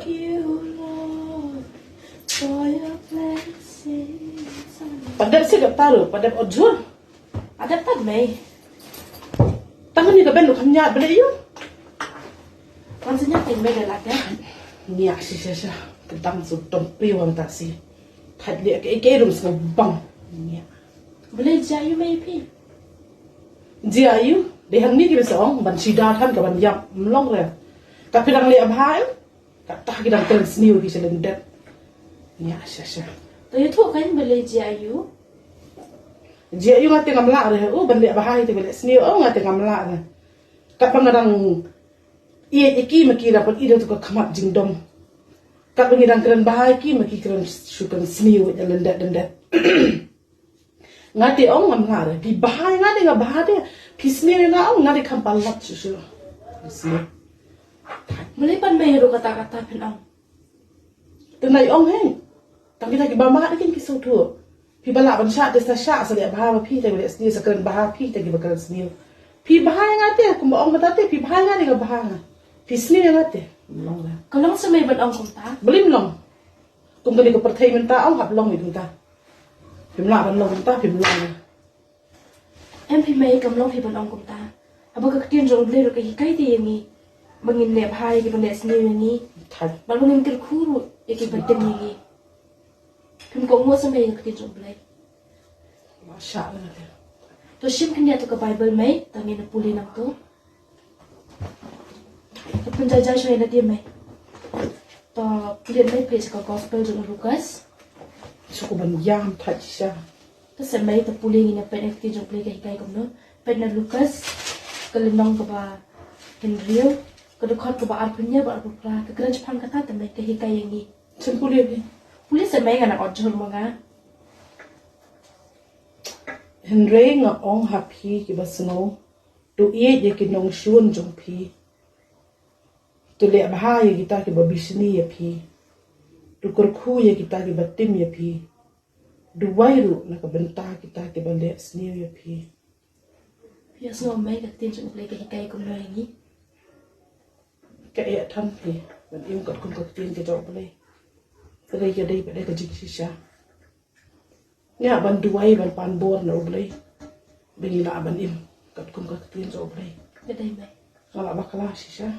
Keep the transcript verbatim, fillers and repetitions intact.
You, Lord, for your blessings. Pat dep sih dep taruh, pat dep ojur. Adep pat mei. Tangan ni ka ben lu kham nyat bele yu. Kan senyap ting mei dah lada. Nia si si si. Tentang su tong priwan ta si. Thait liak ke ke rum semua bang. Nia. Bele jia yu mei phi. Jia yu. Dei hangni ki ba sa ong ban sida than ka ban yap mlong re. Ka phi dang liak bha yu. Kata ki dang kren sniew ki selen dep. Nia sha sha. To yu thuh kan bele jia yu. Jia yu nga te ngam lah re. U ban liak bha hi te bele sniew. Oh nga te ngam lah re. Kat ba nga dang ïeit ïa ki ma ki da pat i da tu ka khmat jingdom. Kat ba ngi dang kren bha ïa ki ma ki kren shu kren sniew ïa lendet lendet. Nga te ong ngam lah re. Phi bha ïa nga de nga bha de. Phi sniew ïa nga ong nga de kham palat shu shu. Sniew. Mele pan mei ruh kata kata phin ong. Te nai ong hei. Tang kita ki ba ma de kin ki suthu. Phi ba lah ban shah te sa shah sa leh bha ma phi te ba leh sniew sa kren bha phi te ki ba kren sniew. Phi bha ïa nga te kumba ong mata te phi bha ïa nga de nga bha nga. Phi sniew ïa nga te. Long la. Ka long sa mei ban ong kumta. Blim long. Kum kane ka pyrthei mynta ong hap long ïa kumta. Phim lah ban long kumta phim long. Em phi mei kam long phi ban ong kumta. Haba ka ktien jong U Blei ruh ka hikai te ïa ngi. Ba ngin leh bha ïa ki ban leh sniew ïa ngi. Thai. Ba ngin kyrkhu ruh ïa ki ban tim ïa ngi. Phim kohnguh sa mei ïa ka ktien jong U Blei. Masha Allah. To shim khyndiat to ka Bible mei, tang ngin pule nangto. To pynjaijai shwa ïa lade mei. To pule mei pule sha ka gospel jong u Lukas. Shu ko ban ïam thait shisha. To sa mei to pule ngin ïa peit na ka ktien jong U Blei ka hikai kumno. Peit na Lukas ka lynnong kaba hynriew, ka dkhot kaba arphew hynñiew bad arphew phra, ka kren shaphang kata te mei ka hikai ïa ngi. Shen pule phi. Pule sa mei nga nang ot jhur ma nga. Hynrei nga ong ha phi kiba sngew, to ïeit ïa ki nongshun jong phi. To leh bha ïa kita kiba bishni ïa phi. To kyrkhu ïa kita kiba tim ïa phi. Duwai ruh na ka bynta kita kiba leh sniew ïa phi. Phi ïohsngew mei ka ktien jong U Blei ka hikai kumno ïa ngi. Ka ïa than phi ban im katkum ka ktien ka jong U Blei. Ka dei ka dei ka dei ka jingshisha. Ngi hap ban duwai ban pan bor na U Blei. Ba ngi lah ban im katkum ka ktien jong U Blei. Ka dei mei. Nga lah bakla shisha.